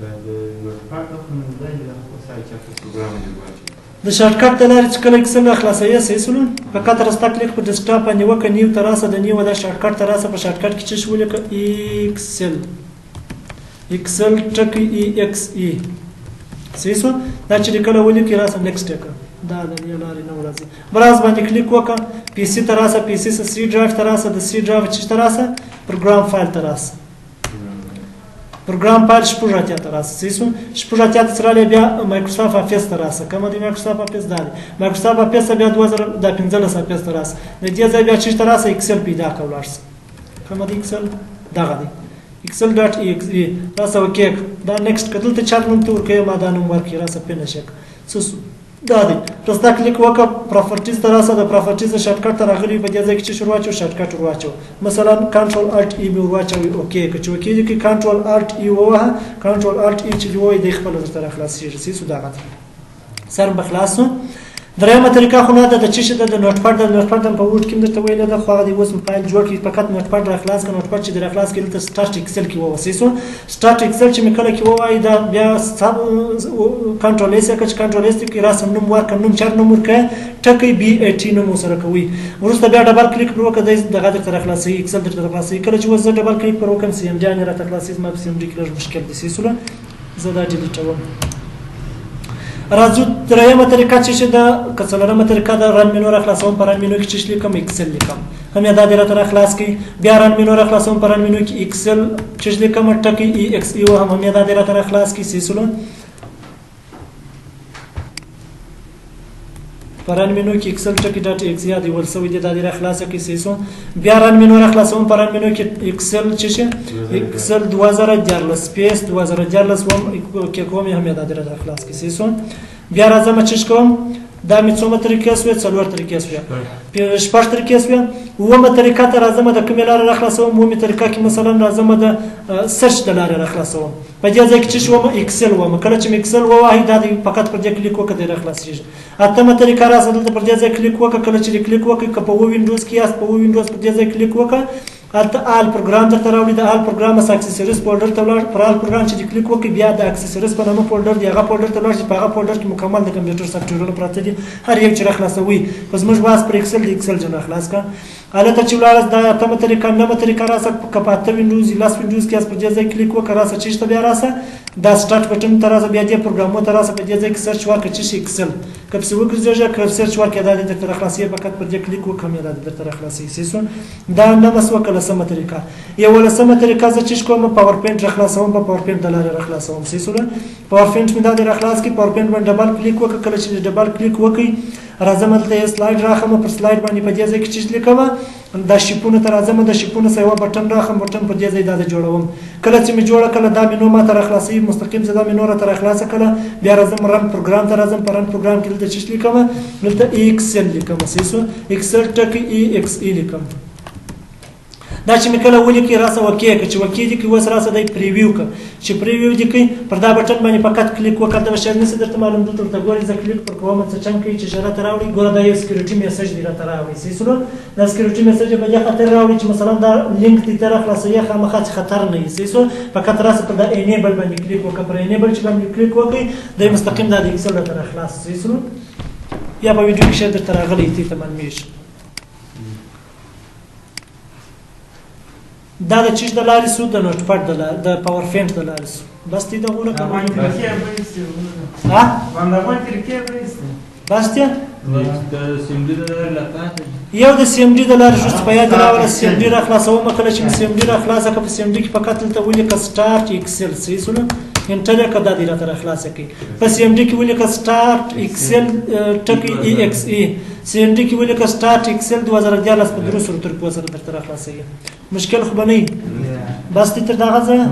د shortcut د لارې چې کله Excel را خلاصوي، صحیح سولو، فقط راسته کلیک په desktop باندې وکړه، new ته راسه، د new دا shortcut ته راسه، په shortcut کې چې ولیکه Excel، Excel ټکی E X E، صحیح سو. دا چې کله ولیکې، راسه next وکړه. دا د دې لارې نه راځي. browse باندې کلیک وکړه، PC ته راسه، PC څخه C drive ته راسه، د C drive چې ته راسه، program file ته راسه، program file 86 ته راسه، صحیح سو. 86 ته راغلی، بیا Microsoft Office ته راسه. کومه دی Microsoft Office؟ دا دی Microsoft Office. بیا 2015 Office ته راسه. د دې ځای بیا چې ته راسه، Excel پیدا کړه، ولاړ شه. کومه دی Excel؟ دغه دی، Excel dot E X E. راسه okay، دا next. کدل ته چا نوم ته ورکوي، ما دا نوم ورکړي. راسه finish. څه سو؟ دا دی. راسته کلیک وکړه، properties ته راسه، د properties shortcut ته راغلی. په دې ځای کې چې شروع واچو، shortcut ور واچو، مثلا Control Alt E مې ور واچوي. okay، که چې okay دي کې Control Alt E ووهه. Control Alt E چې وایي، د خپل درته راخلاصیږي. سو دغه دی، سر به خلاص سو. درېمه طریقه خو نه ده د چې ده د Notepad. د Notepad په Word کې درته ویل ده، خو هغه دی اوس فایل جوړ کړي. فقط Notepad را خلاص کړه. Notepad چې در خلاص کړي، دلته start Excel کې ووسي. سو start Excel چې مې کله کې ووایي، دا بیا Control S کې، Control S کې راسم نوم ورکړم. نوم چر نوم ورکړه، ټکی B A T نوم سره کوي. وروسته بیا double click پر وکړه، دغه درته راخلاصي، Excel درته راخلاصي. کله چې وزه double click پر وکړم، CMD نه راته خلاصي. زما په CMD کې لږ مشکل دی، سوله زه دا delete وم. راځو درېیمه طریقه چې ده که څلورمه طریقه ده، run menu را خلاصوم. په run menu کې چې لیکم، Excel لیکم. هم دا دې راته خلاص کړي. بیا run menu را خلاصوم، په run menu کې Excel چې لیکم، ټکی E X E هم هم دا دې راته خلاص کړي. سیسلو په run menu کې Excel ټکی dot X یاد ول سوی دی، دا دې را خلاص کړي. سیسو بیا run menu را خلاصوم، په run menu کې Excel چې Excel 2014 space 2014 وم کې کوم، هم دا دې را خلاص کړي. سیسو بیا راځم چې کوم. دا مې څومره طریقې سوې؟ څلور طریقې سوې، شپږ طریقې سوې. اوومه طریقه ته راځم. د کومې لارې را خلاصوم؟ اوومې طریقه کې مثلا راځم، د search د لارې را خلاصوم. په دې ځای کې چې وم، Excel وم. کله چې مې Excel وواهي، دا دی، فقط پر دې کلیک وکړه، دی را خلاصیږي. اتمه طریقه، راځه دلته پر دې ځای کلیک وکړه. کله چې کلیک وکړه، که په Windows کې یاست، په Windows پر دې ځای کلیک وکړه، هلته all program درته راوړي. د all program څخه accessories folder ته ولاړ. پر all program چې کلیک وکړي، بیا د accessories په نامه folder دی، هغه folder ته ولاړ شي. په هغه folder کې مکمل د کمپیوټر سافټویرونه پراته دي، هر یو چې راخلاصوي. خو زموږ واس پر Excel دی، Excel جن خلاص کړه. هلته چې ولاړ، دا اتمه طریقه. نهمه طریقه، راسه که په اته Windows، 10 Windows کې پر دې ځای کلیک وکړه. راسه چې ته بیا راسه دا start button ته راسه، بیا دې پروګرامو ته راسه، په دې ځای کې search ورکړه چې Excel. که پسې وګرځېږه، که search ورکړه، دا دې درته راخلاصي. فقط پر دې کلیک وکړه، دا دې درته راخلاصي. سیسو دا نهمه سوه که لسمه طریقه؟ یولسمه طریقه، زه چې کوم PowerPoint راخلاصوم، په PowerPoint د لارې راخلاصوم. سیسو PowerPoint مې دا دې راخلاص کړي. PowerPoint باندې double click وکړه. کله چې double click وکړي، راځم دلته یو slide راخم. پر slide باندې په دې ځای کې چې لیکم، دا shape ونه ته راځم، د shape ونه سره یو button راخم، button په دې ځای دا جوړوم. کله چې مې جوړه کړه، دا مینو ما ته راخلاصي مستقیم. زه دا مینو راته راخلاصه کړه. بیا راځم run program ته راځم. په run program کې دلته چې لیکم، دلته Excel لیکم. سیسو Excel ټکی E X E لیکم. دا چې مې کله ولیکي، راسه okay که چې okay دي کې، اوس راسه دی preview که چې preview دي کې، پر دا button باندې فقط کلیک وکړه. دا شی نه درته معلوم، دلته ورته ګوري. زه کلیک پر کوم، څه چم کوي چې شرط راوړي. ګوره، دا یو security message دی راته راوړي. سیسلو دا security message به دې خاطر راوړي چې مثلا دا لینک دی تر خلاصوي، خامخا چې خطر نه وي. سیسو فقط راسه پر دا enable باندې کلیک وکړه. پر enable چې باندې کلیک وکړي، دی مستقیم دا د Excel راته خلاص. سیسلو یا په ویډیو کې شی درته راغلی تی ته معلومیږي. دا د چیش د لارې سو؟ د Notepad د لارې، د PowerPoint د لارې سو. بس دې دغه کوم ها؟ طریقې بس دې د CMD د لارې لپاره. یو د CMD د لارې شو چې په یاد راوړه. CMD را خلاصوم. کله چې CMD را خلاصه کړه، په CMD کې فقط دلته ولیکه start Excel. صحیح سول، enter یې کړه، دا دی راته را خلاصه کړي. په CMD کې ولیکه start Excel ټکی E X E. CMD کې ولیکه start Excel 2013، په درو سرو ترکو سره درته را خلاصوي. مشکل خو به نه وي. بس دې تر دغه ځایه.